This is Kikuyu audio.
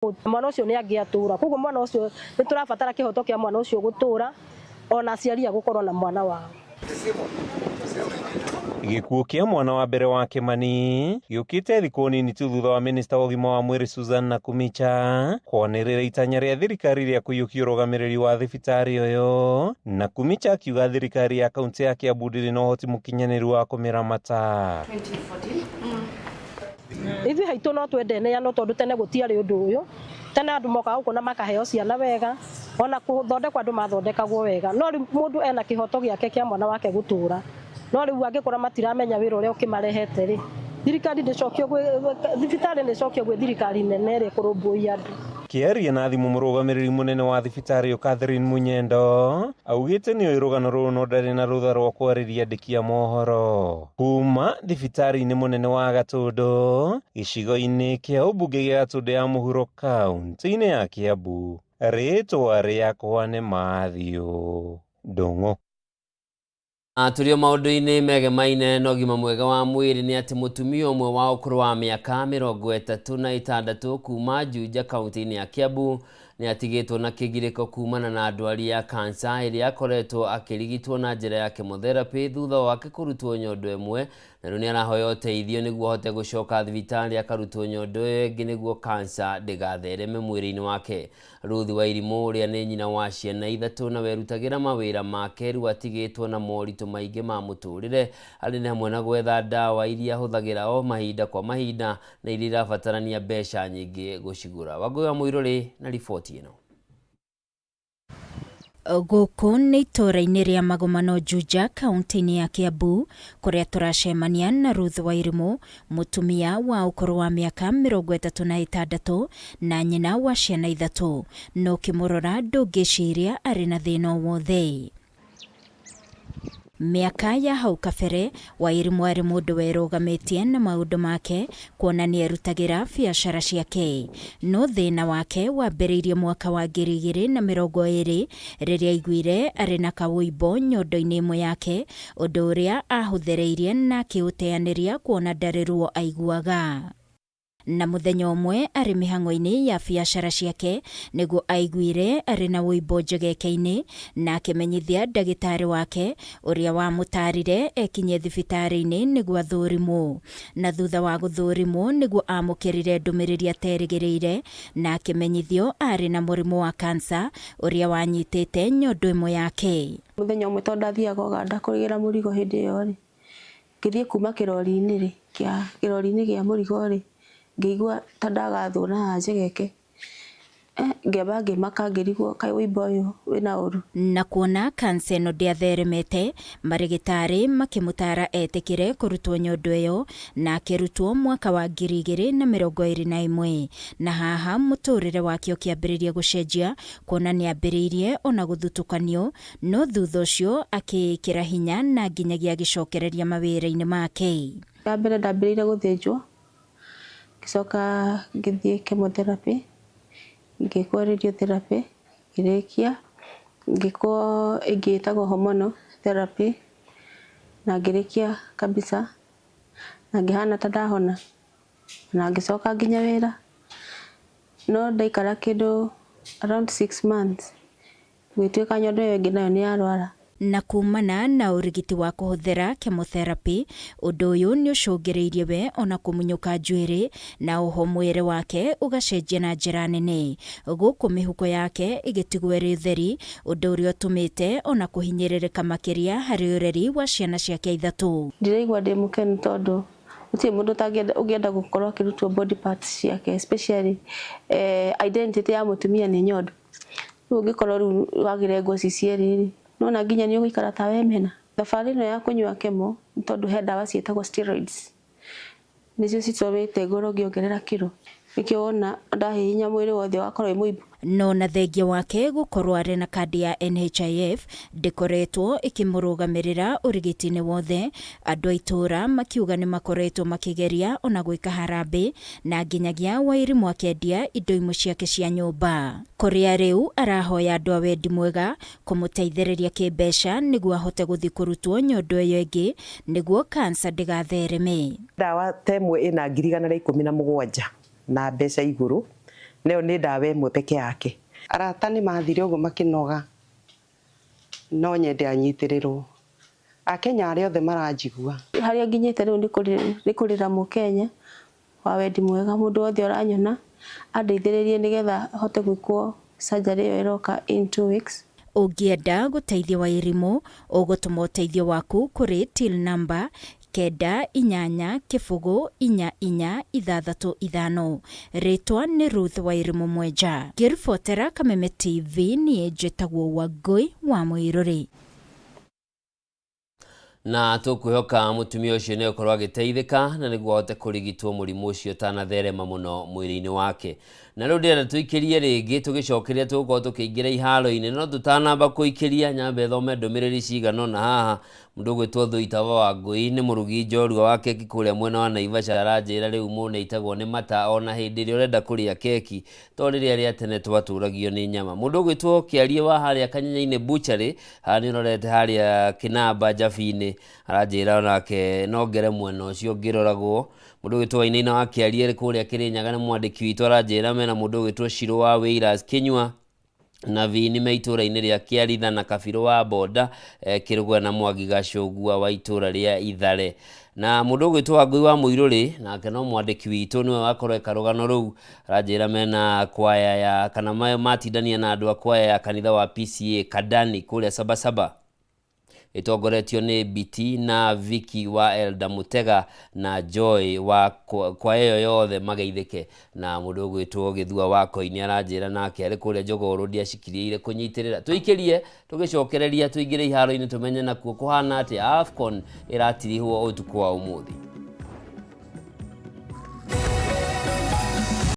Mwana ũcio nĩ angĩatũra. Koguo mwana ũcio, nĩ tũrabatara kĩhoto kĩa mwana ũcio gũtũra, ona aciari a gũkorwo na mwana wao. Gĩkuũ kĩa mwana wa mbere wa Kimani gĩũkĩte thikũ nini tu thutha wa minista wa ũgima wa mwĩrĩ Susan Nakhumicha kwanĩrĩra itanya rĩa thirikari rĩa kũiyũkia ũrũgamĩrĩri wa thibitarĩ ũyũ. Nakhumicha akiuga thirikari ya kaunti ya Kiambu ndĩrĩ na ũhoti mũkinyanĩru wa kũmĩramata. Ithuĩ haitũ no twende neano, tondũ tene gũtiarĩ ũndũ ũyũ. Tene andũ mokaga gũkũ na makaheo ciana wega, ona gũthondekwo andũ mathondekagwo wega. No rĩu mũndũ ena kĩhoto gĩake kĩa mwana wake gũtũra. No rĩu angĩkorwo matiramenya wĩra ũrĩa ũkĩmarehete rĩ, thirikari ndĩcokio gwĩ thibitarĩ, nĩcokio gwĩ thirikari nene ĩrĩa ĩkũrũmbũiya andũ. Kĩaria na thimũ, mũrũgamĩrĩri mũnene wa thibitarĩ ĩyo Catherine Munyendo augĩte nĩoĩ rũgano rũrũ no ndarĩ na rũtha rwa kwarĩria andĩki a mohoro. Kuma thibitarĩ-inĩ mũnene wa Gatũndũ, gĩcigo-inĩ kĩa ũmbunge gĩa Gatũndũ ya mũhuro, kaunti-inĩ ya Kiambu, rĩtwa rĩakwa nĩ Matthew Ndung'u. Tũrĩ o maũndũ-inĩ megemaine na ũgima mwega wa mwĩrĩ, nĩ atĩ mũtumia ũmwe wa ũkũrũ wa mĩaka 36 kuma Juja, kaunti-inĩ ya Kiambu, nĩ atigĩtwo na kĩgirĩko kumana na ndwari ya kansa ĩrĩa akoretwo akĩrigitwo na njĩra ya chemotherapy thutha wake kũrutwo nyondo ĩmwe, na rĩu nĩ arahoya ũteithio nĩguo ahote gũcoka thibitarĩ akarutwo nyondo ĩyo ĩngĩ nĩguo kansa ndĩgathereme mwĩrĩ-inĩ wake. Ruth Wairimũ, ũrĩa nĩ nyina wa ciana ithatũ na werutagĩra mawĩra make, rĩu atigĩtwo na moritũ maingĩ ma mũtũrĩre, arĩ nĩ hamwe na gwetha ndawa iria ahũthagĩra o mahinda kwa mahinda na iria irabatarania mbeca nyingĩ gũcigũra. Wangũi wa Mũirũrĩ na riboti ĩno. Gũkũ nĩ itũũra-inĩ rĩa Magomano, Juja, kaunti-inĩ ya Kiambu, kũrĩa tũracemania na Ruth Wairimũ, mũtumia wa ũkũrũ wa mĩaka 36 na nyina wa ciana ithatũ. No ũkĩmũrora ndũngĩciria arĩ na thĩna o wothe. Mĩaka ya hau kabere, Wairimũ arĩ mũndũ werũgamĩtie na maũndũ make, kuona nĩ erutagĩra biacara ciake. No thĩna wake wambĩrĩirie mwaka wa 2020, rĩrĩa aiguire arĩ na kawũimbo nyondo-inĩ ĩmwe yake, ũndũ ũrĩa ahũthĩrĩirie na akĩũteanĩria kuona ndarĩ ruo aiguaga. Na mũthenya ũmwe arĩ mĩhang'o-inĩ ya biacara ciake nĩguo aiguire arĩ na wũimbo njegeke-inĩ, na akĩmenyithia ndagĩtarĩ wake, ũrĩa wamũtarire ekinye thibitarĩ-inĩ nĩguo athũrimwo. Na thutha wa gũthũrimwo nĩguo amũkĩrire ndũmĩrĩri aterĩgĩrĩire, na akĩmenyithio arĩ na mũrimũ wa kansa ũrĩa wanyitĩte nyondo ĩmwe yake. Mũthenya ũmwe, tondũ ndathiaga Ũganda kũrĩgĩra mũrigo hĩndĩ ĩyo rĩ, ngĩthiĩ kuma kĩrori-inĩ rĩ, kĩa kĩrori-inĩ kĩa mũrigo rĩ, ngĩigua ta ndagathwo na haha njegeke. Ngĩamba ngĩmaka, ngĩrigwo kaĩ wũimbo ũyũ wĩna ũru. Na kuona kansa ĩno ndĩatheremete, marĩgĩtarĩ makĩmũtara etĩkĩre kũrutwo nyondo ĩyo, na akĩrutwo mwaka wa 2021. Na haha mũtũrĩre wake ũkĩambĩrĩria gũcenjia, kuona nĩ ambĩrĩirie ona gũthutũkanio, no thutha ũcio akĩĩkĩra hinya na nginyagia agĩcokereria mawĩra-inĩ make. Ya mbere ndambĩrĩire gũthĩnjwo, ngĩcoka ngĩthiĩ chemotherapy, ngĩkwo radiotherapy, ngĩrĩkia, ngĩkwo ĩngĩ ĩtagwo hormonal therapy, na ngĩrĩkia kabisa, na ngĩhana ta ndahona, na ngĩcoka nginya wĩra. No ndaikara kĩndũ around 6 months, gũgĩtuĩka nyondo ĩyo ĩngĩ nayo nĩ yarwara. Na kumana na ũrigiti wa kũhũthĩra chemotherapy, ũndũ ũyũ nĩ ũcũngĩrĩirie we ona kũmunyũka njuĩrĩ, na oho mwĩrĩ wake ũgacenjia na njĩra nene, gũkũ mĩhuko yake ĩgĩtigwo ĩrĩ theri, ũndũ ũrĩa ũtũmĩte ona kũhinyĩrĩrĩka makĩria harĩ ũreri wa ciana ciake ithatũ. Ndiraigua ndĩ mũkenu, tondũ gũtirĩ mũndũ ũtangĩenda ũngĩenda gũkorwo akĩrutwo body parts ciake, especially identity ya mũtumia nĩ nyondo. Rĩu ũngĩkorwo rĩu wagĩrengwo ci cierĩ rĩ, nona nginya nĩ ũgũikara ta wemena. Thabarĩ ĩno ya kũnyua chemo, nĩ tondũ he ndawa ciĩtagwo steroids, nĩcio citũmĩte ngorwo ngĩongerera kiro. Nĩkĩo wona ndahihinya mwĩrĩ wothe ũgakorwo wĩ mũimbu. No na thengia wake gũkorwo arĩ na kandi ya NHIF, ndĩkoretwo ĩkĩmũrũgamĩrĩra ũrigiti-inĩ wothe. Andũ a itũũra makiuga nĩ makoretwo makĩgeria ona gwĩka harambĩ, na nginyagia Wairimũ akendia indo imwe ciake cia nyũmba, kũrĩa rĩu arahoya andũ a wendi mwega kũmũteithĩrĩria kĩmbeca nĩguo ahote gũthiĩ kũrutwo nyondo ĩyo ĩngĩ nĩguo kansa ndĩgathereme. Ndawa ta ĩmwe ĩna 117,000 na mbeca igũrũ. Nayo nĩ ndawa ĩmwe peke yake. Arata nĩ mathire ũguo makĩnoga, no nyende anyitĩrĩrwo. Akenya arĩa othe maranjigua. Harĩa nginyĩte rĩu nĩ kũrĩra mũkenya wa wendi mwega, mũndũ wothe ũranyona andeithĩrĩrie nĩgetha hote gwĩkwo surgery ĩyo ĩroka in 2 weeks. Ũngĩenda gũteithia Wairimu, ũgũtũma ũteithio waku kũrĩ till number 98044665. Rĩtwa nĩ Ruth Wairimu Mwenja, ngĩribotera Kameme TV. Niĩ njĩtagwo Wangũi wa Mũirũrĩ. Na tũkwĩhoka mũtumia ũcio nĩ egũkorwo agĩteithĩka na nĩguo ahote kũrigitwo mũrimũ ũcio ũtanatherema mũno mwĩrĩ-inĩ wake. Na rĩu ndĩrenda tũikĩrie rĩngĩ, tũgĩcokeria tũgũkorwo tũkĩingĩra iharo-inĩ, no tũtanamba kũikĩria nyambe thome ndũmĩrĩri cigana ũna haha. Mũndũ ũgwĩtwo Thuita wa Wangũi nĩ mũrugi njorua wa keki kũrĩa mwena wa Naivasha, aranjĩra rĩu mũne itagwo nĩ mata ona hĩndĩ ĩrĩa ũrenda kũrĩa keki, to rĩrĩa rĩa tene twatũragio nĩ nyama. Mũndũ ũgwĩtwo Kĩarie wa harĩa Kanyenya-inĩ Butchery, haha nĩ ũrorete harĩa Kĩnamba Njabi-inĩ, aranjĩra onake no ngere mwena ũcio ngĩroragwo. Mũndũ ũgwĩtwo Wainaina wa Kĩarie kũrĩa Kĩrĩnyaga nĩ mwandĩki witũ, aranjĩra mena mũndũ ũgwĩtwo Shirũ wa Wĩiras Kĩnyua na Vini me itũra-inĩ rĩa Kĩaritha, na Kabirũ wa Bonda Kĩrũgwe, na Mwangi Gacũgua wa itũra rĩa Ithare. Na mũndũ ũgwĩtwo Wangũi wa Mũirũrĩ nake no mwandĩki witũ, nĩwe wakorwo eka rũgano rũu, aranjĩra mena kwaya ya kana matindania na andũ a kwaya ya kanitha wa PCA Kadani kũrĩa Sabasaba, ĩtongoretio nĩ Biti na Viki wa Elda Mutega na Joy wa kwaya ĩyo yothe mageithĩke. Na mũndũ ũgwĩtwo Gĩthua wa Koini aranjĩra nake arĩ kũrĩa Jogoo ndiacikirĩire kũnyitĩrĩra. Tũikĩrie, tũgĩcokereria tũingĩre iharo-inĩ, tũmenye nakuo kũhana atĩa. AFCON ĩratirihwo ũtukũ wa ũmũthĩ.